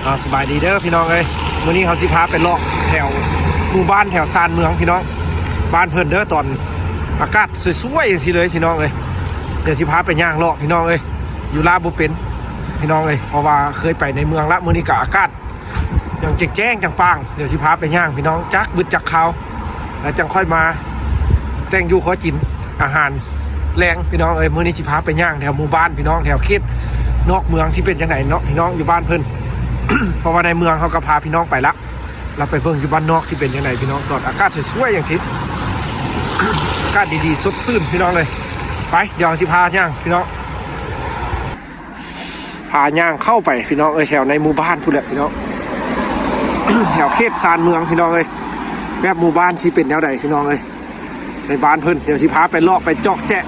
ອາ ສະບາຍດີເດີພີ່ນ້ອງເອີຍ, ມື້ນີ້ເຮົາຊິພາໄປເລາະແຖວໝູ່ບ້ານແຖວຊານເມືອງພີ່ນ້ອງ, ບ້ານເພິ່ນເດີ, ຕອນອາກາດສວຍໆຈັ່ງຊີ້ເລີຍພີ່ນ້ອງເອີຍ. ດຽວຊິພາໄປຍ່າງເລາະພີ່ນ້ອງເອີຍ, ຢູ່ລາວບໍ່ເປັນພີ່ນ້ອງເອີຍ, ເພາະວ່າເຄີຍໄປໃນເມືອງລະ. ມື້ນີ້ກະອາກາດຍັງແຈ້ງໆຈັ່ງປາງ, ດຽວຊິພາໄປຍ່າງພີ່ນ້ອງ ຈັກບຶດຈັກຄາວ ແລ້ວຈັ່ງຄ່ອຍມາແຕ່ງຢູ່ຂໍກິນອາຫານແລງພີ່ນ້ອງເອີຍ. ມື້ນີ້ຊິພາໄປຍ່າງແຖວໝູ່ບ້ານພີ່ນ້ອງ, ແຖວເຂດນອກເມືອງຊິເປັນຈັ່ງໃດເນາະພີ່ນ້ອງ, ຢູ່ບ້ານເພິ່ນ ເພາະວ່າໃນເມືອງເຮົາກໍພາພີ່ນ້ອງໄປລະ, ລະໄປເບິ່ງຢູ່ບ້ານນອກຊິເປັນຈັ່ງໃດພີ່ນ້ອງ. ຕອນອາກາດສວຍໆຈັ່ງຊີ້ ອາກາດດີໆສົດຊື່ນພີ່ນ້ອງເອີຍ. ໄປ ດຽວຊິພາຍ່າງພີ່ນ້ອງ, ພາຍ່າງເຂົ້າໄປພີ່ນ້ອງເອີຍ, ແຖວໃນໝູ່ບ້ານພຸ້ນແຫຼະພີ່ນ້ອງ, ແຖວເຂດຊານເມືອງພີ່ນ້ອງເອີຍ, ແບບໝູ່ບ້ານຊິເປັນແນວໃດພີ່ນ້ອງເອີຍ ໃນບ້ານເພິ່ນ. ດຽວຊິພາໄປເລາະໄປເຈາະແຈະ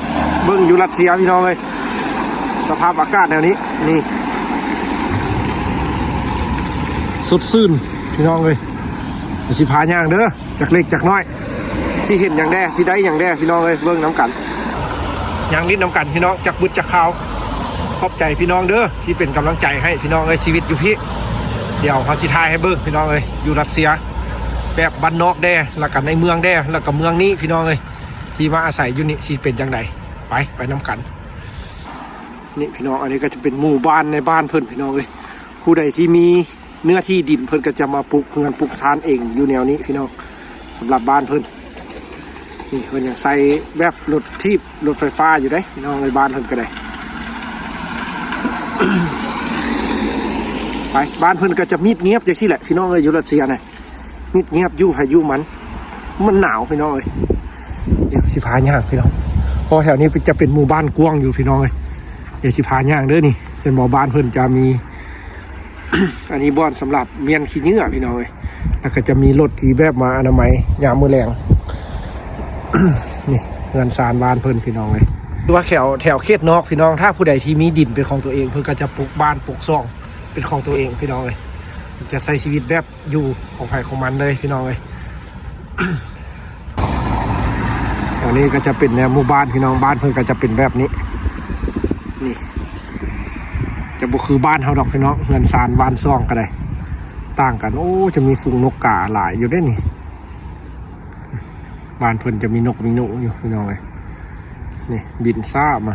ເບິ່ງຢູ່ຣັດເຊຍພີ່ນ້ອງເອີຍ, ສະພາບອາກາດແນວນີ້ ນີ້ ສົດຊື່ນພີ່ນ້ອງເອີຍ. ດຽວຊິພາຍ່າງເດີ ຈັກເລັກຈັກນ້ອຍ ຊິເຫັນຫຍັງແດ່ ຊິໄດ້ຫຍັງແດ່ພີ່ນ້ອງເອີຍ, ເບິ່ງນຳກັນ ຍ່າງຫຼິ້ນນຳກັນພີ່ນ້ອງ ຈັກບຶດຈັກຄາວ. ຂອບໃຈພີ່ນ້ອງເດີ ທີ່ເປັນກຳລັງໃຈໃຫ້ພີ່ນ້ອງເອີຍ, ຊີວິດຢູ່ພີ້ ດຽວເຮົາຊິຖ່າຍໃຫ້ເບິ່ງພີ່ນ້ອງເອີຍ, ຢູ່ຣັດເຊຍ ແບບບ້ານນອກແດ່ ແລ້ວກໍໃນເມືອງແດ່ ແລ້ວກໍເມືອງນີ້ພີ່ນ້ອງເອີຍ, ທີ່ມາອາໄສຢູ່ນີ້ຊິເປັນຈັ່ງໃດ. ໄປ ໄປນຳກັນ. ນີ້ພີ່ນ້ອງ ອັນນີ້ກໍຈະເປັນໝູ່ບ້ານໃນບ້ານເພິ່ນພີ່ນ້ອງເອີຍ, ຜູ້ໃດທີ່ມີເນື້ອທີ່ດິນ ເພິ່ນກໍຈະມາປຸກເຮືອນປຸກຊານເອງຢູ່ແນວນີ້ພີ່ນ້ອງ. ສຳລັບບ້ານເພິ່ນ ນີ້ເພິ່ນຍັງໃຊ້ແບບລົດຖີບລົດໄຟຟ້າຢູ່ເດ້ພີ່ນ້ອງເອີຍ, ບ້ານເພິ່ນກໍໄດ້. ໄປ ບ້ານເພິ່ນກໍຈະມິດງຽບຈັ່ງຊີ້ແຫຼະພີ່ນ້ອງເອີຍ, ຢູ່ຣັດເຊຍນະ ມິດງຽບ ຢູ່ໃຜຢູ່ມັນ, ມັນໜາວພີ່ນ້ອງເອີຍ. ດຽວຊິພາຍ່າງພີ່ນ້ອງ, ເພາະແຖວນີ້ຈະເປັນໝູ່ບ້ານກວ້າງຢູ່ພີ່ນ້ອງເອີຍ. ດຽວຊິພາຍ່າງເດີ. ນີ້ເຫັນບໍ່ ບ້ານເພິ່ນຈະມີ ອັນນີ້ບ່ອນສຳລັບມ້ຽນຂີ້ເຫຍື້ອພີ່ນ້ອງເອີຍ, ແລ້ວກໍຈະມີລົດທີ່ແບບມາອະນາໄມຍາມມື້ແລງ. ນີ້ເຮືອນຊານບ້ານເພິ່ນພີ່ນ້ອງເອີຍ, ຄືວ່າແຖວ ແຖວເຂດນອກພີ່ນ້ອງ, ຖ້າຜູ້ໃດທີ່ມີດິນເປັນຂອງຕົວເອງ ເພິ່ນກໍຈະປຸກບ້ານປຸກຊ່ອງເປັນຂອງຕົວເອງພີ່ນ້ອງເອີຍ, ຈະໃຊ້ຊີວິດແບບ ຢູ່ຂອງໃຜຂອງມັນເລີຍພີ່ນ້ອງເອີຍ. ອັນນີ້ກໍຈະເປັນແນວໝູ່ບ້ານພີ່ນ້ອງ, ບ້ານເພິ່ນກໍຈະເປັນແບບນີ້. ນີ້ຈະບໍ່ຄືບ້ານເຮົາດອກພີ່ນ້ອງ, ເຮືອນຊານບ້ານຊ່ອງກໍໄດ້ຕ່າງກັນ. ໂອ້ ຈະມີຝູງນົກກາຫຼາຍຢູ່ເດ້ນີ້, ບ້ານເພິ່ນຈະມີນົກມີໜູຢູ່ພີ່ນ້ອງເອີຍ. ນີ້ບິນຊ້າມາ.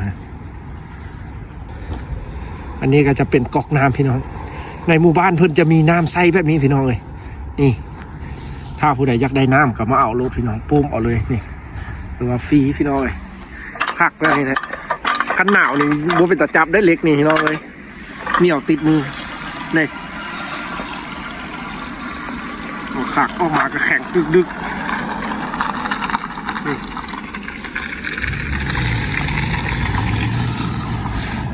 ອັນນີ້ກໍຈະເປັນກັອກນ້ຳພີ່ນ້ອງ, ໃນໝູ່ບ້ານເພິ່ນຈະມີນ້ຳໃຊ້ແບບນີ້ພີ່ນ້ອງເອີຍ. ນີ້ ຖ້າຜູ້ໃດຢາກໄດ້ນ້ຳກໍມາເອົາໂລດພີ່ນ້ອງ, ປຸ້ມເອົາເລີຍ. ນີ້ ຫຼືວ່າຟຣີພີ່ນ້ອງເອີຍ, ຄັກແບບນີ້ແຫຼະ. ຄັນໜາວນີ້ບໍ່ເປັນຕາຈັບໄດ້ເຫຼັກນີ້ພີ່ນ້ອງເອີຍ, ໜຽວຕິດມື. ນີ້ ຄັກ ອອກມາກໍແຂງຕຶກດຶກ. ນີ້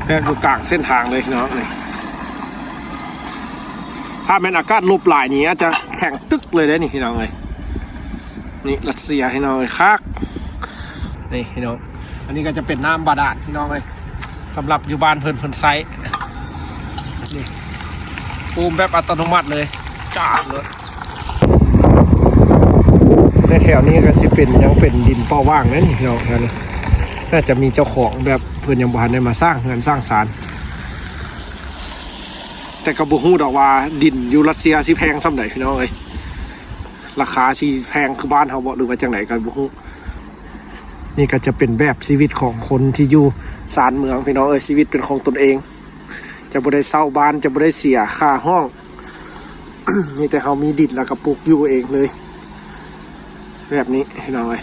ແມ່ນຢູ່ກາງເສັ້ນທາງເລີຍພີ່ນ້ອງເອີຍ, ຖ້າແມ່ນອາກາດລົບຫຼາຍນີ້ອາດຈະແຂງຕຶກເລີຍເດ້ນີ້ພີ່ນ້ອງເອີຍ. ນີ້ຣັດເຊຍພີ່ນ້ອງເອີຍ, ຄັກ. ນີ້ພີ່ນ້ອງ, ອັນນີ້ກໍຈະເປັນນ້ຳບາດານພີ່ນ້ອງເອີຍ, ສຳລັບຢູ່ບ້ານເພິ່ນ ເພິ່ນໃຊ້. ນີ້ປູມແບບອັດຕະໂນມັດເລີຍ, ຈາດເລີຍ. ໃນແຖວນີ້ກໍຊິເປັນ ຍັງເປັນດິນເປົ່າຫວ່າງເດ້ນີ້ພີ່ນ້ອງ, ແຖວນີ້ໜ້າຈະມີເຈົ້າຂອງ, ແບບເພິ່ນຍັງບໍ່ທັນໄດ້ມາສ້າງເຮືອນສ້າງຊານ. ແຕ່ກໍບໍ່ຮູ້ດອກວ່າດິນຢູ່ຣັດເຊຍຊິແພງສ່ຳໃດພີ່ນ້ອງເອີຍ, ລາຄາຊິແພງຄືບ້ານເຮົາບໍ່ ຫຼືວ່າຈັ່ງໃດກໍບໍ່ຮູ້. ນີ້ກໍຈະເປັນແບບຊີວິດຂອງຄົນທີ່ຢູ່ຊານເມືອງພີ່ນ້ອງເອີຍ, ຊີວິດເປັນຂອງຕົນເອງ, ຈະບໍ່ໄດ້ເຊົ່າບ້ານ, ຈະບໍ່ໄດ້ເສຍຄ່າຫ້ອງ, ມີແຕ່ເຮົາມີດິນແລ້ວກໍປຸກຢູ່ເອງເລີຍ ແບບນີ້ພີ່ນ້ອງເອີຍ.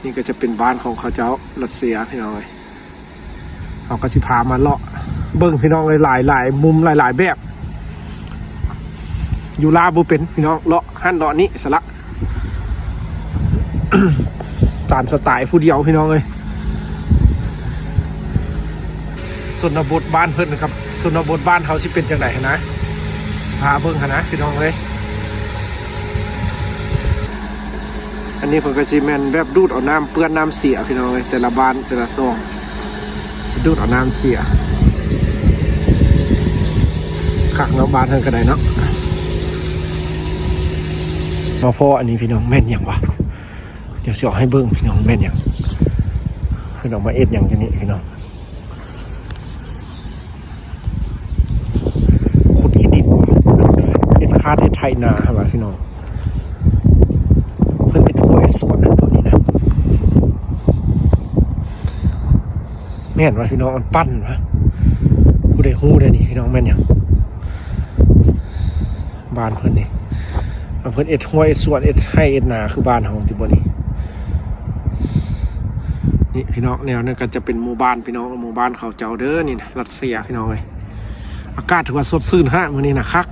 ນີ້ກໍຈະເປັນບ້ານຂອງເຂົາເຈົ້າຣັດເຊຍພີ່ນ້ອງເອີຍ. ເຮົາກໍຊິພາມາເລາະເບິ່ງພີ່ນ້ອງເອີຍ, ຫຼາຍໆມຸມ ຫຼາຍໆແບບ, ຢູ່ລາວບໍ່ເປັນພີ່ນ້ອງ, ເລາະຫັ້ນເລາະນີ້ຊະລະ. ຕາມສະໄຕຜູ້ດຽວພີ່ນ້ອງເອີຍ. ຊົນນະບົດບ້ານເພິ່ນກັບຊົນນະບົດບ້ານເຮົາຊິເປັນຈັ່ງໃດຫັ້ນນະ, ຊິພາເບິ່ງຫັ້ນນະພີ່ນ້ອງເອີຍ. ອັນນີ້ເພິ່ນກໍຊິແມ່ນແບບດູດເອົານ້ຳເປື້ອນນ້ຳເສຍພີ່ນ້ອງເອີຍ, ແຕ່ລະບ້ານແຕ່ລະຊ່ອງດູດເອົານ້ຳເສຍ. ຄັກເນາະ, ບ້ານເພິ່ນກໍໄດ້ເນາະ. ມາພໍ້ອັນນີ້ພີ່ນ້ອງ, ແມ່ນຫຍັງວະ? ດຽວຊິເອົາໃຫ້ເບິ່ງພີ່ນ້ອງ, ແມ່ນຫຍັງ? ເພິ່ນເອົາມາເຮັດຫຍັງຢູ່ນີ້ພີ່ນ້ອງ? ຂຸດຂີ້ດິ ພາດເຮັດໄຖນາຫັ້ນວ່າພີ່ນ້ອງ ເພິ່ນເຮັດຮົ້ວເຮັດສວນຫັ້ນຕົວນີ້ນະ ແມ່ນວ່າພີ່ນ້ອງ ມັນປັ້ນວະ ຜູ້ໃດຮູ້ແດ່ນີ້ພີ່ນ້ອງ ແມ່ນຫຍັງ? ບ້ານເພິ່ນນີ້ ເພິ່ນເຮັດຮົ້ວເຮັດສວນ ເຮັດໄຮ່ເຮັດນາຄືບ້ານເຮົາຕິບໍ່ນີ້? ນີ້ພີ່ນ້ອງ ແນວນັ້ນກໍຈະເປັນໝູ່ບ້ານພີ່ນ້ອງ ໝູ່ບ້ານເຂົາເຈົ້າເດີ ນີ້ນະ ຣັດເຊຍພີ່ນ້ອງເອີຍ. ອາກາດຖືວ່າສົດຊື່ນຂະໜາດມື້ນີ້ນະ ຄັກ.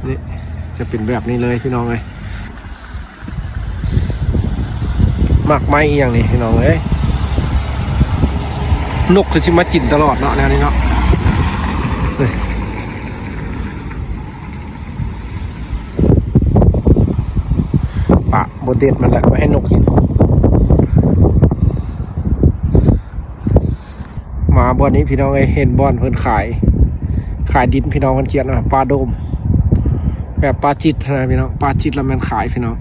ນີ້ຈະເປັນແບບນີ້ເລີຍພີ່ນ້ອງເອີຍ. ໝາກໄມ້ອີ່ຫຍັງນີ້ພີ່ນ້ອງເອີຍ ນົກຄືຊິມາກິນຕະຫຼອດເນາະ ແນວນີ້ເນາະ. ນີ້ ປະບົດເດັດມັນແຫຼະ ໄວ້ໃຫ້ນົກກິນ. ມາບ່ອນນີ້ພີ່ນ້ອງເອີຍ ເຫັນບ່ອນເພິ່ນຂາຍ ຂາຍດິນພີ່ນ້ອງ ເພິ່ນຂຽນວ່າປ່າໂດມ ແບບປ່າຈິດຫັ້ນນະພີ່ນ້ອງ ປ່າຈິດລະແມ່ນຂາຍພີ່ນ້ອງ.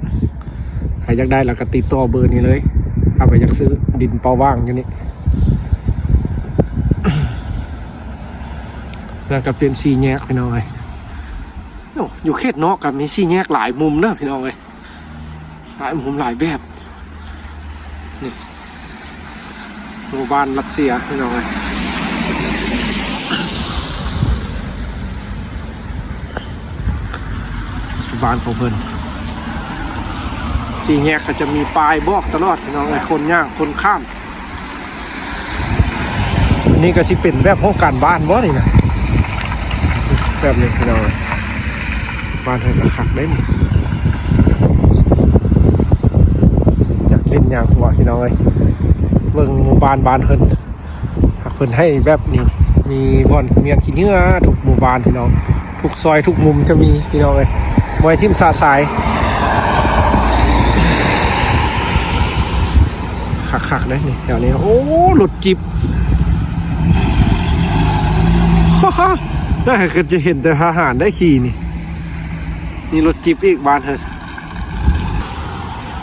ໃຜຢາກໄດ້ລະກໍຕິດຕໍ່ເບີນີ້ເລີຍ ຖ້າໃຜຢາກຊື້ດິນເປົ່າວ່າງຢູ່ນີ້. ນັ້ນກໍເປັນສີ່ແຍກພີ່ນ້ອງເອີຍ. ໂອ້ ຢູ່ເຂດນອກກໍມີສີ່ແຍກຫຼາຍມຸມເດີພີ່ນ້ອງເອີຍ ຫຼາຍມຸມຫຼາຍແບບ. ນີ້ ໝູ່ບ້ານຣັດເຊຍພີ່ນ້ອງເອີຍ ສຸດບ້ານຂອງເພິ່ນ. ສີ່ແຍກກໍຈະມີປ້າຍບອກຕະຫຼອດພີ່ນ້ອງເອີຍ ຄົນຍ່າງຄົນຂ້າມ. ອັນນີ້ກໍຊິເປັນແບບຫ້ອງການບ້ານບໍ່ນີ້ນະ ແບບນີ້ພີ່ນ້ອງເອີຍ. ບ້ານເພິ່ນກໍຄັກເດ້ນີ້ ຢາກຫຼິ້ນຢາກຫົວພີ່ນ້ອງເອີຍ. ເບິ່ງໝູ່ບ້ານ ບ້ານເພິ່ນ ຫາກເພິ່ນໃຫ້ແບບນີ້ ມີບ່ອນເມນຂີ້ເຫຍື້ອທຸກໝູ່ບ້ານພີ່ນ້ອງ ທຸກຊອຍທຸກມຸມຈະມີພີ່ນ້ອງເອີຍ ບໍ່ໃຫ້ຖິ້ມສະສາຍ. ຄັກໆເດ້ນີ້ ແຖວນີ້ ໂອ້ ລົດຈິບ ໜ້າຈະເຫັນແຕ່ທະຫານໄດ້ຂີ່ນີ້. ມີລົດຈິບອີກ ບ້ານເພິ່ນ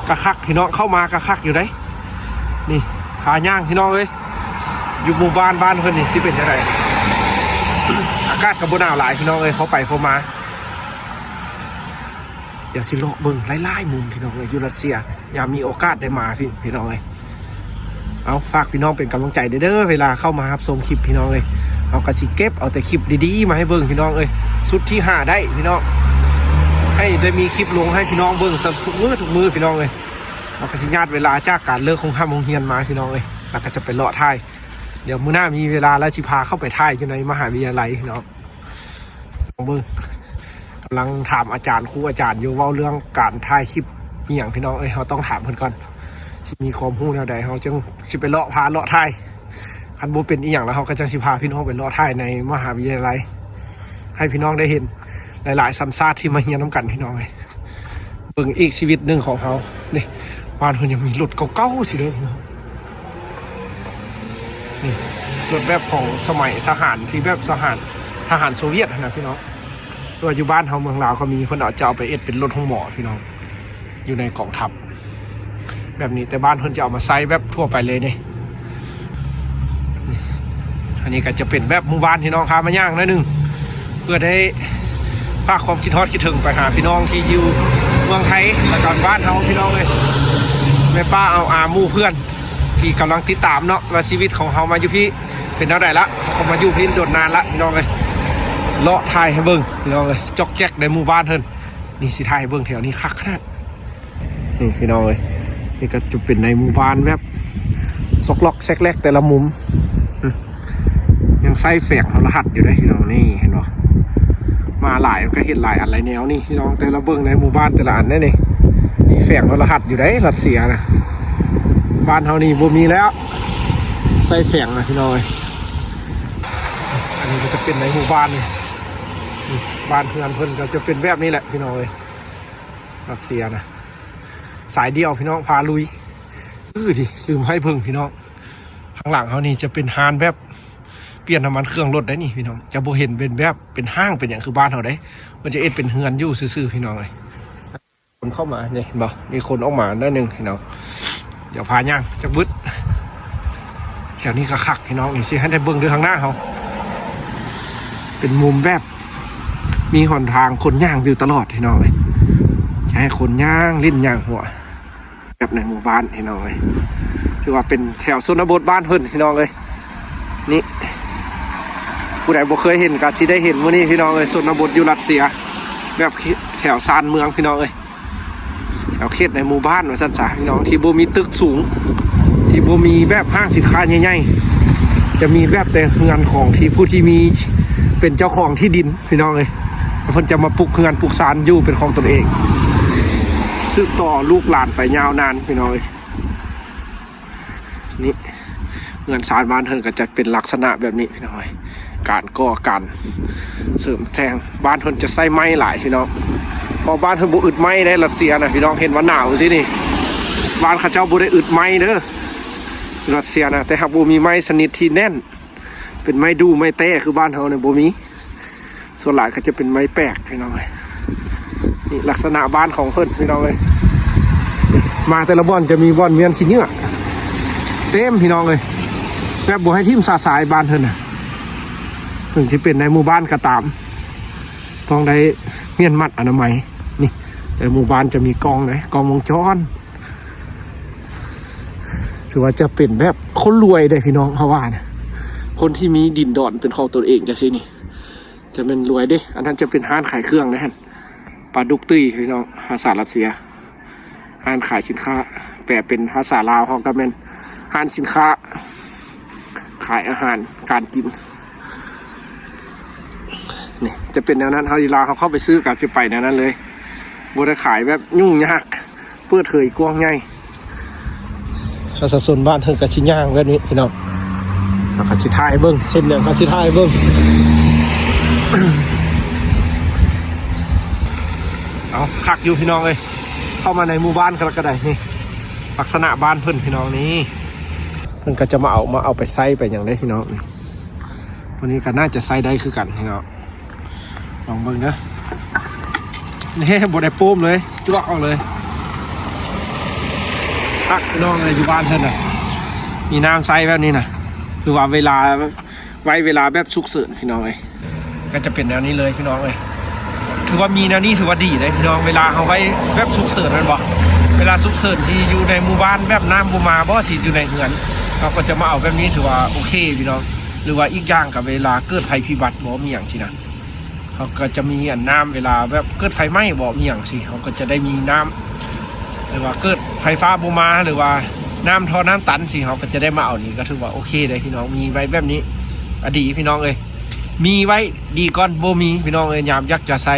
ກະຄັກພີ່ນ້ອງ ເຂົ້າມາກະຄັກຢູ່ເດ້. ນີ້ ພາຍ່າງພີ່ນ້ອງເອີຍ ຢູ່ໝູ່ບ້ານ ບ້ານເພິ່ນນີ້ຊິເປັນຈັ່ງໃດ? ອາກາດກໍບໍ່ໜາວຫຼາຍພີ່ນ້ອງເອີຍ ພໍໄປພໍມາ. ດຽວຊິເລາະເບິ່ງຫຼາຍໆມຸມພີ່ນ້ອງເອີຍ ຢູ່ຣັດເຊຍ ຍາມມີໂອກາດໄດ້ມາພີ່ ພີ່ນ້ອງເອີຍ. ເອົາ ຝາກພີ່ນ້ອງເປັນກຳລັງໃຈເດີ ເວລາເຂົ້າມາຮັບຊົມຄລິບພີ່ນ້ອງເອີຍ. ເຮົາກໍຊິເກັບເອົາແຕ່ຄລິບດີໆມາໃຫ້ເບິ່ງພີ່ນ້ອງເອີຍ ສຸດທີ່ຫາໄດ້ພີ່ນ້ອງ ໃຫ້ໄດ້ມີຄລິບລົງໃຫ້ພີ່ນ້ອງເບິ່ງທຸກມື້ທຸກມື້ພີ່ນ້ອງເອີຍ. ເຮົາກໍຊິຍາດເວລາຈາກການເລີກໂຮງຮ່ຳໂຮງຮຽນມາພີ່ນ້ອງເອີຍ ແລ້ວກໍຈະໄປເລາະຖ່າຍ. ດຽວມື້ໜ້າມີເວລາແລ້ວຊິພາເຂົ້າໄປຖ່າຍຢູ່ໃນມະຫາວິທະຍາໄລພີ່ນ້ອງ. ລອງເບິ່ງ ກຳລັງຖາມອາຈານ ຄູອາຈານຢູ່ ເວົ້າເລື່ອງການຖ່າຍຄລິບອີ່ຫຍັງພີ່ນ້ອງເອີຍ ເຮົາຕ້ອງຖາມເພິ່ນກ່ອນ ຊິມີຄວາມຮູ້ແນວໃດ ເຮົາຈຶ່ງຊິໄປເລາະ ພາເລາະຖ່າຍ. ຄັນບໍ່ເປັນອີ່ຫຍັງແລ້ວ ເຮົາກໍຈັ່ງຊິພາພີ່ນ້ອງໄປເລາະຖ່າຍໃນມະຫາວິທະຍາໄລ ໃຫ້ພີ່ນ້ອງໄດ້ເຫັນຫຼາຍໆສັນຊາດທີ່ມາຮຽນນຳກັນພີ່ນ້ອງເອີຍ. ເບິ່ງອີກຊີວິດໜຶ່ງຂອງເຮົາ ນີ້ ບ້ານເພິ່ນຍັງມີລົດເກົ່າໆຊິເດີພີ່ນ້ອງ. ນີ້ ລົດແບບຂອງສະໄໝທະຫານ ທີ່ແບບທະຫານ ທະຫານໂຊວຽດຫັ້ນນະພີ່ນ້ອງ. ຫຼືວ່າຢູ່ບ້ານເຮົາເມືອງລາວກໍມີ ເພິ່ນເອົາ ຈະເອົາໄປເຮັດເປັນລົດໂຮງໝໍພີ່ນ້ອງ ຢູ່ໃນກອງທັບແບບນີ້ ແຕ່ບ້ານເພິ່ນຈະເອົາມາໃຊ້ແບບທົ່ວໄປເລີຍເດ້. ອັນນີ້ກໍຈະເປັນແບບໝູ່ບ້ານພີ່ນ້ອງ ພາມາຍ່າງໜ້ອຍໜຶ່ງ ເພື່ອໄດ້ຝາກຄວາມຄິດຮອດຄິດເຖິງໄປຫາພີ່ນ້ອງທີ່ຢູ່ເມືອງໄທ ແລ້ວກໍບ້ານເຮົາພີ່ນ້ອງເອີຍ. ແມ່ປ້າເອົາອາໝູ່ເພື່ອນ ທີ່ກຳລັງຕິດຕາມເນາະ ວ່າຊີວິດຂອງເຮົາມາຢູ່ພີ້ເປັນແນວໃດລະ ເຮົາກໍມາຢູ່ພີ້ດົນນານລະພີ່ນ້ອງເອີຍ. ເລາະຖ່າຍໃຫ້ເບິ່ງພີ່ນ້ອງເອີຍ ຈອກແຈກໃນໝູ່ບ້ານເພິ່ນ. ນີ້ ຊິຖ່າຍໃຫ້ເບິ່ງ ແຖວນີ້ຄັກຂະໜາດ ນີ້ພີ່ນ້ອງເອີຍ. ນີ້ກໍຈະເປັນໃນໝູ່ບ້ານແບບຊອກລັອກແຊກແລັກແຕ່ລະມຸມ. ອືມ ຍັງໃຊ້ແຝງໂທລະທັດຢູ່ເດ້ພີ່ນ້ອງ. ນີ້ເຫັນບໍ່ ມາຫຼາຍມັນກໍເຫັນຫຼາຍອັນຫຼາຍແນວນີ້ພີ່ນ້ອງ. ແຕ່ລະເບິ່ງໃນໝູ່ບ້ານແຕ່ລະອັນເດ້ນີ້ ມີແຝງໂທລະທັດຢູ່ເດ້ ຣັດເຊຍນະ. ບ້ານເຮົານີ້ບໍ່ມີແລ້ວ ໃຊ້ແຝງນະພີ່ນ້ອງເອີຍ. ອັນນີ້ກໍຈະເປັນໃນໝູ່ບ້ານນີ້ ບ້ານເຮືອນເພິ່ນກໍຈະເປັນແບບນີ້ແຫຼະພີ່ນ້ອງເອີຍ. ຣັດເຊຍນະ ສາຍດຽວພີ່ນ້ອງ ພາລຸຍ. ເອີ ດີ ລືມໃຫ້ເບິ່ງພີ່ນ້ອງ ທາງຫຼັງເຮົານີ້ຈະເປັນຮ້ານແບບປ່ຽນນ້ຳມັນເຄື່ອງລົດໄດ໋ນີ້ພີ່ນ້ອງ. ຈະບໍ່ເຫັນເປັນແບບເປັນຫ້າງເປັນຫຍັງຄືບ້ານເຮົາເດ້ ເພິ່ນຈະເຮັດເປັນເຮືອນຢູ່ຊື່ໆພີ່ນ້ອງເອີຍ. ຄົນເຂົ້າມານີ້ ເຫັນບໍ່ ມີຄົນອອກມາໜ້ອຍໜຶ່ງພີ່ນ້ອງ. ດຽວພາຍ່າງຈັກບຶດ. ແຖວນີ້ກໍຄັກພີ່ນ້ອງ ນີ້ ຊິໃຫ້ໄດ້ເບິ່ງເດີ ທາງໜ້າເຮົາ ເປັນມຸມແບບ ມີຫົນທາງຄົນຍ່າງຢູ່ຕະຫຼອດພີ່ນ້ອງເອີຍ ຈະໃຫ້ຄົນຍ່າງຫຼິ້ນຍ່າງຫົວ ແບບໃນໝູ່ບ້ານພີ່ນ້ອງເອີຍ ຖືວ່າເປັນແຖວຊົນນະບົດບ້ານເພິ່ນພີ່ນ້ອງເອີຍ. ນີ້ ຜູ້ໃດບໍ່ເຄີຍເຫັນກໍຊິໄດ້ເຫັນມື້ນີ້ພີ່ນ້ອງເອີຍ ຊົນນະບົດຢູ່ຣັດເຊຍ ແບບແຖວຊານເມືອງພີ່ນ້ອງເອີຍ. ແຖວເຂດໃນໝູ່ບ້ານວ່າຊັ້ນຊະພີ່ນ້ອງ ທີ່ບໍ່ມີຕຶກສູງ ທີ່ບໍ່ມີແບບຫ້າງສິນຄ້າໃຫຍ່ໆ ຈະມີແບບແຕ່ເຮືອນຂອງທີ່ຜູ້ທີ່ມີ ເປັນເຈົ້າຂອງທີ່ດິນພີ່ນ້ອງເອີຍ ເພິ່ນຈະມາປຸກເຮືອນປຸກຊານຢູ່ເປັນຂອງຕົນເອງ ສືບຕໍ່ລູກຫຼານໄປຍາວນານພີ່ນ້ອງເອີຍ. ນີ້ ເຮືອນຊານບ້ານເພິ່ນກໍຈະເປັນລັກສະນະແບບນີ້ພີ່ນ້ອງເອີຍ ການກໍ່ການເສີມແຕ່ງ ບ້ານເພິ່ນຈະໃຊ້ໄມ້ຫຼາຍພີ່ນ້ອງ ເພາະບ້ານເພິ່ນບໍ່ອຶດໄມ້ເດ້ ຣັດເຊຍນະພີ່ນ້ອງ ເຫັນວ່າໜາວຊີ້ນີ້ ບ້ານເຂົາເຈົ້າບໍ່ໄດ້ອຶດໄມ້ເດີ ຣັດເຊຍນະ ແຕ່ຫາກບໍ່ມີໄມ້ຊະນິດທີ່ແໜ້ນ ເປັນໄມ້ດູ່ໄມ້ແຕ້ຄືບ້ານເຮົານີ້ບໍ່ມີ. ສ່ວນຫຼາຍກໍຈະເປັນໄມ້ແປກພີ່ນ້ອງເອີຍ. ນີ້ລັກສະນະບ້ານຂອງເພິ່ນພີ່ນ້ອງເອີຍ ມາແຕ່ລະບ່ອນຈະມີບ່ອນມ້ຽນຂີ້ເຫຍື້ອເຕັມພີ່ນ້ອງເອີຍ ແບບບໍ່ໃຫ້ຖິ້ມຊະຊາຍບ້ານເພິ່ນນະ ເຖິງຊິເປັນໃນໝູ່ບ້ານກໍຕາມ ຕ້ອງໄດ້ມ້ຽນມັດອະນາໄມ. ນີ້ ແຕ່ໝູ່ບ້ານຈະມີກ້ອງເດ້ ກ້ອງວົງຈອນ ຖືວ່າຈະເປັນແບບຄົນລວຍເດ້ພີ່ນ້ອງ ເຮົາວ່ານະ ຄົນທີ່ມີດິນດອນເປັນຂອງຕົນເອງຈັ່ງຊີ້ນີ້ ຈະແມ່ນລວຍເດ້. ອັນນັ້ນຈະເປັນຮ້ານຂາຍເຄື່ອງເດ້ຫັ້ນ ປາດຸກຕຸ້ຍພີ່ນ້ອງ ພາສາຣັດເຊຍ ຮ້ານຂາຍສິນຄ້າ ແປເປັນພາສາລາວເຮົາກໍແມ່ນຮ້ານສິນຄ້າ ຂາຍອາຫານການກິນ. ນີ້ຈະເປັນແນວນັ້ນ ເຮົາເວລາເຮົາເຂົ້າໄປຊື້ກໍຈະໄປແນວນັ້ນເລີຍ ບໍ່ໄດ້ຂາຍແບບຫຍຸ້ງຍາກ ເປີດເຜີຍກວ້າງໃຫຍ່. ປະຊາຊົນບ້ານເພິ່ນກໍຊິຍ່າງແບບນີ້ພີ່ນ້ອງ ເຮົາກໍຊິຖ່າຍໃຫ້ເບິ່ງ ເຮັດຫຍັງກໍຊິຖ່າຍໃຫ້ເບິ່ງ. ເອົາ ຄັກຢູ່ພີ່ນ້ອງເອີຍ ເຂົ້າມາໃນໝູ່ບ້ານກໍ ກໍໄດ້ນີ້ ລັກສະນະບ້ານເພິ່ນພີ່ນ້ອງນີ້ ເພິ່ນກໍຈະມາເອົາ ມາເອົາໄປໃຊ້ໄປຫຍັງໄດ້ພີ່ນ້ອງ. ໂຕນີ້ກໍໜ້າຈະໃຊ້ໄດ້ຄືກັນພີ່ນ້ອງ ລອງເບິ່ງເດີ. ນີ້ ບໍ່ໄດ້ໂປ້ມເລີຍ ຈວກເອົາເລີຍ ຄັກພີ່ນ້ອງເອີຍ. ຢູ່ບ້ານເພິ່ນນະ ມີນ້ຳໃຊ້ແບບນີ້ນະ ຄືວ່າເວລາ ໄວ້ເວລາແບບສຸກເສີນພີ່ນ້ອງເອີຍ ກໍຈະເປັນແນວນີ້ເລີຍພີ່ນ້ອງເອີຍ. ຖືວ່າມີແນວນີ້ຖືວ່າດີເດ້ພີ່ນ້ອງ ເວລາເຮົາໄວ້ແບບສຸກເສີນແມ່ນບໍ່ ເວລາສຸກເສີນທີ່ຢູ່ໃນໝູ່ບ້ານ ແບບນ້ຳບໍ່ມາບໍ່ ຊິຢູ່ໃນເຮືອນ ເຮົາກໍຈະມາເອົາແບບນີ້ ຖືວ່າໂອເຄພີ່ນ້ອງ. ຫຼືວ່າອີກຢ່າງກໍເວລາເກີດໄພພິບັດບໍ່ ມີຫຍັງຊີ້ນະ ເຮົາກໍຈະມີອັນນ້ຳ ເວລາແບບເກີດໄຟໄໝ້ບໍ່ ມີຫຍັງຊີ້ ເຮົາກໍຈະໄດ້ມີນ້ຳ ຫຼືວ່າເກີດໄຟຟ້າບໍ່ມາ ຫຼືວ່ານ້ຳທໍ່ນ້ຳຕັນຊີ້ ເຮົາກໍຈະໄດ້ມາເອົານີ້ ກໍຖືວ່າໂອເຄເດ້ພີ່ນ້ອງ. ມີໄວ້ແບບນີ້ ອະ ດີພີ່ນ້ອງເອີຍ ມີໄວ້ດີກ່ອນບໍ່ມີພີ່ນ້ອງເອີຍ. ຍາມຢາກຈະໃຊ້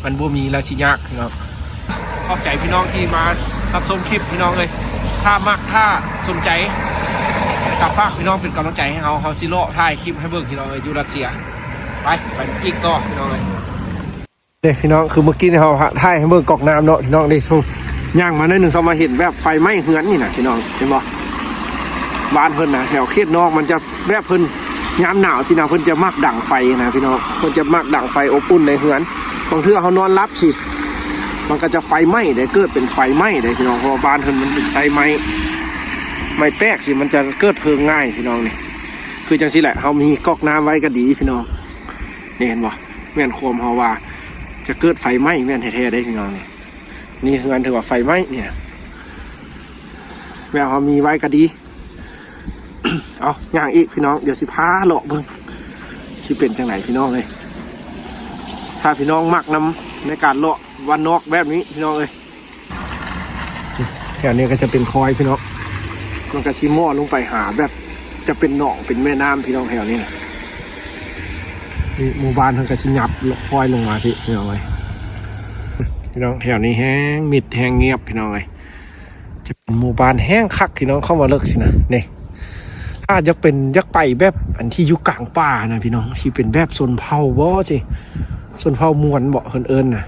ມັນບໍ່ມີແລ້ວຊິຍາກພີ່ນ້ອງ. ຂອບໃຈພີ່ນ້ອງທີ່ມາຮັບຊົມຄລິບພີ່ນ້ອງເອີຍ ຖ້າມັກ ຖ້າສົນໃຈ ກໍຝາກພີ່ນ້ອງເປັນກຳລັງໃຈໃຫ້ເຮົາ ເຮົາຊິເລາະຖ່າຍຄລິບໃຫ້ເບິ່ງພີ່ນ້ອງເອີຍ ຢູ່ຣັດເຊຍ. ໄປ ໄປອີກຕໍ່ພີ່ນ້ອງເອີຍ. ເດ້ພີ່ນ້ອງ ຄືເມື່ອກີ້ນີ້ເຮົາຖ່າຍໃຫ້ເບິ່ງກອກນ້ຳເນາະພີ່ນ້ອງ. ເດ້ ຊ່ວງຍ່າງມາໜ້ອຍໜຶ່ງ ຊໍ່າມາເຫັນແບບໄຟໄໝ້ເຮືອນນີ້ນະພີ່ນ້ອງ ເຫັນບໍ່? ບ້ານເພິ່ນນະ ແຖວເຂດນອກມັນຈະແບບເພິ່ນ ຍາມໜາວຊີ້ນະ ເພິ່ນຈະມັກດັງໄຟນະພີ່ນ້ອງ ເພິ່ນຈະມັກດັງໄຟອົບອຸ່ນໃນເຮືອນ. ບາງເທື່ອເຮົານອນຫຼັບຊີ້ ມັນກໍຈະໄຟໄໝ້ເດ້ ເກີດເປັນໄຟໄໝ້ເດ້ພີ່ນ້ອງ ເພາະວ່າບ້ານເພິ່ນມັນເປັນໃຊ້ໄມ້ ໄມ້ແປກຊີ້ ມັນຈະເກີດເພີງງ່າຍພີ່ນ້ອງ. ນີ້ ຄືຈັ່ງຊີ້ແຫຼະ ເຮົາມີກອກນ້ຳໄວ້ກໍດີພີ່ນ້ອງ. ນີ້ເຫັນບໍ່? ແມ່ນຄວາມເຮົາວ່າຈະເກີດໄຟໄໝ້ ແມ່ນແທ້ໆເດ້ພີ່ນ້ອງ. ນີ້ ນີ້ເຮືອນຖືວ່າໄຟໄໝ້ນີ້ ແມ່ນເຮົາມີໄວ້ກໍດີ. ເອົາ ຍ່າງອີກພີ່ນ້ອງ ດຽວຊິພາເລາະເບິ່ງ ຊິເປັນຈັ່ງໃດພີ່ນ້ອງເອີຍ. ຖ້າພີ່ນ້ອງມັກນຳໃນການເລາະບ້ານນອກແບບນີ້ພີ່ນ້ອງເອີຍ. ແຖວນີ້ກໍຈະເປັນຄອຍພີ່ນ້ອງ ມັນກໍຊິໝໍ້ລົງໄປຫາແບບ ຈະເປັນໜອງເປັນແມ່ນ້ຳພີ່ນ້ອງ ແຖວນີ້ນະ. ນີ້ໝູ່ບ້ານເພິ່ນກໍຊິຫຍັບຄອຍລົງມາພີ້ພີ່ນ້ອງເອີຍ. ພີ່ນ້ອງ ແຖວນີ້ແຮງມິດແຮງງຽບພີ່ນ້ອງເອີຍ ຈະເປັນໝູ່ບ້ານແຮງຄັກພີ່ນ້ອງ ເຂົ້າມາເລິກຊີ້ນະ. ນີ້ ຖ້າຢາກເປັນ ຢາກໄປແບບອັນທີ່ຢູ່ກາງປ່ານະພີ່ນ້ອງ ທີ່ເປັນແບບຊົນເຜົ່າບໍ່ຊີ້ ຊົນເຜົ່າມວນບໍ່ ເພິ່ນເອີ້ນນະ.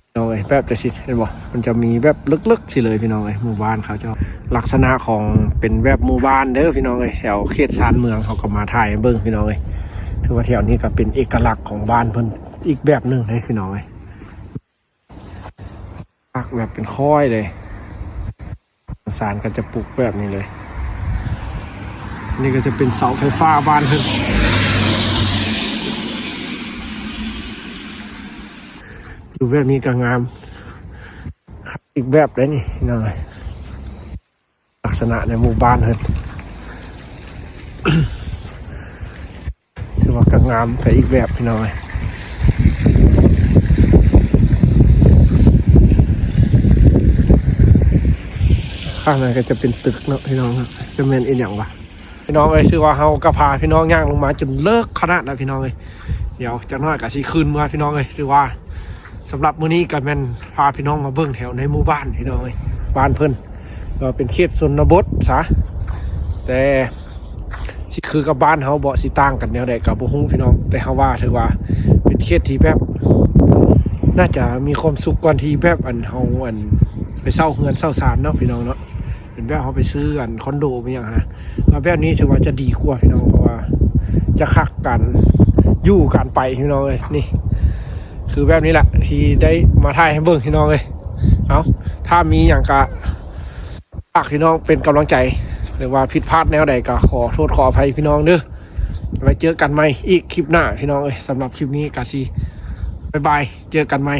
ພີ່ນ້ອງເອີຍ ແບບຈັ່ງຊີ້ ເຫັນບໍ່? ມັນຈະມີແບບເລິກໆຊີ້ເລີຍພີ່ນ້ອງເອີຍ ໝູ່ບ້ານເຂົາເຈົ້າ. ລັກສະນະຂອງເປັນແບບໝູ່ບ້ານເດີພີ່ນ້ອງເອີຍ ແຖວເຂດຊານເມືອງ ເຮົາກໍມາຖ່າຍໃຫ້ເບິ່ງພີ່ນ້ອງເອີຍ. ຖືວ່າແຖວນີ້ກໍເປັນເອກະລັກຂອງບ້ານເພິ່ນອີກແບບໜຶ່ງເດ້ພີ່ນ້ອງເອີຍ ປັກແບບເປັນຄອຍເລີຍ. ສານກໍຈະປຸກແບບນີ້ເລີຍ. ນີ້ກໍຈະເປັນເສົາໄຟຟ້າບ້ານເພິ່ນ. ຢູ່ແບບນີ້ກໍງາມ ຄັກອີກແບບໄດ໋ນີ້ພີ່ນ້ອງເອີຍ ລັກສະນະໃນໝູ່ບ້ານເພິ່ນ ຖືວ່າກໍງາມໄປອີກແບບພີ່ນ້ອງເອີຍ. ຂ້າງໃນກໍຈະເປັນຕຶກເນາະພີ່ນ້ອງເນາະ ຈະແມ່ນອີ່ຫຍັງວະ? ພີ່ນ້ອງເອີຍ ຖືວ່າເຮົາກໍພາພີ່ນ້ອງຍ່າງລົງມາຈົນເລິກຂະໜາດນະພີ່ນ້ອງເອີຍ. ດຽວຈັກໜ້ອຍກໍຊິຄືນເມືອພີ່ນ້ອງເອີຍ. ຖືວ່າສຳລັບມື້ນີ້ກໍແມ່ນພາພີ່ນ້ອງມາເບິ່ງແຖວໃນໝູ່ບ້ານພີ່ນ້ອງເອີຍ ບ້ານເພິ່ນ ກໍເປັນເຂດຊົນນະບົດຊະ ແຕ່ຊິຄືກັບບ້ານເຮົາບໍ່ ຊິຕ່າງກັນແນວໃດກໍບໍ່ຮູ້ພີ່ນ້ອງ. ແຕ່ເຮົາວ່າຖືວ່າເປັນເຂດທີ່ແບບ ໜ້າຈະມີຄວາມສຸກກວ່າທີ່ແບບອັນເຮົາ ອັນ ໄປເຊົ່າເຮືອນເຊົ່າຊານເນາະພີ່ນ້ອງເນາະ. ເປັນແບບເຮົາໄປຊື້ອັນຄອນໂດໄປຫຍັງຫັ້ນນະ ວ່າແບບນີ້ຖືວ່າຈະດີກວ່າພີ່ນ້ອງ ເພາະວ່າຈະຄັກການຢູ່ການໄປພີ່ນ້ອງເອີຍ. ນີ້ຄືແບບນີ້ແຫຼະທີ່ໄດ້ມາຖ່າຍໃຫ້ເບິ່ງພີ່ນ້ອງເອີຍ. ເອົາ ຖ້າມີຫຍັງກະຝາກພີ່ນ້ອງເປັນກຳລັງໃຈ ຫຼືວ່າຜິດພາດແນວໃດກະຂໍໂທດຂໍອະໄພພີ່ນ້ອງເດີ. ໄວ້ເຈີກັນໃໝ່ອີກຄລິບໜ້າພີ່ນ້ອງເອີຍ. ສຳລັບຄລິບນີ້ກະຊິບາຍບາຍ ເຈີກັນໃໝ່.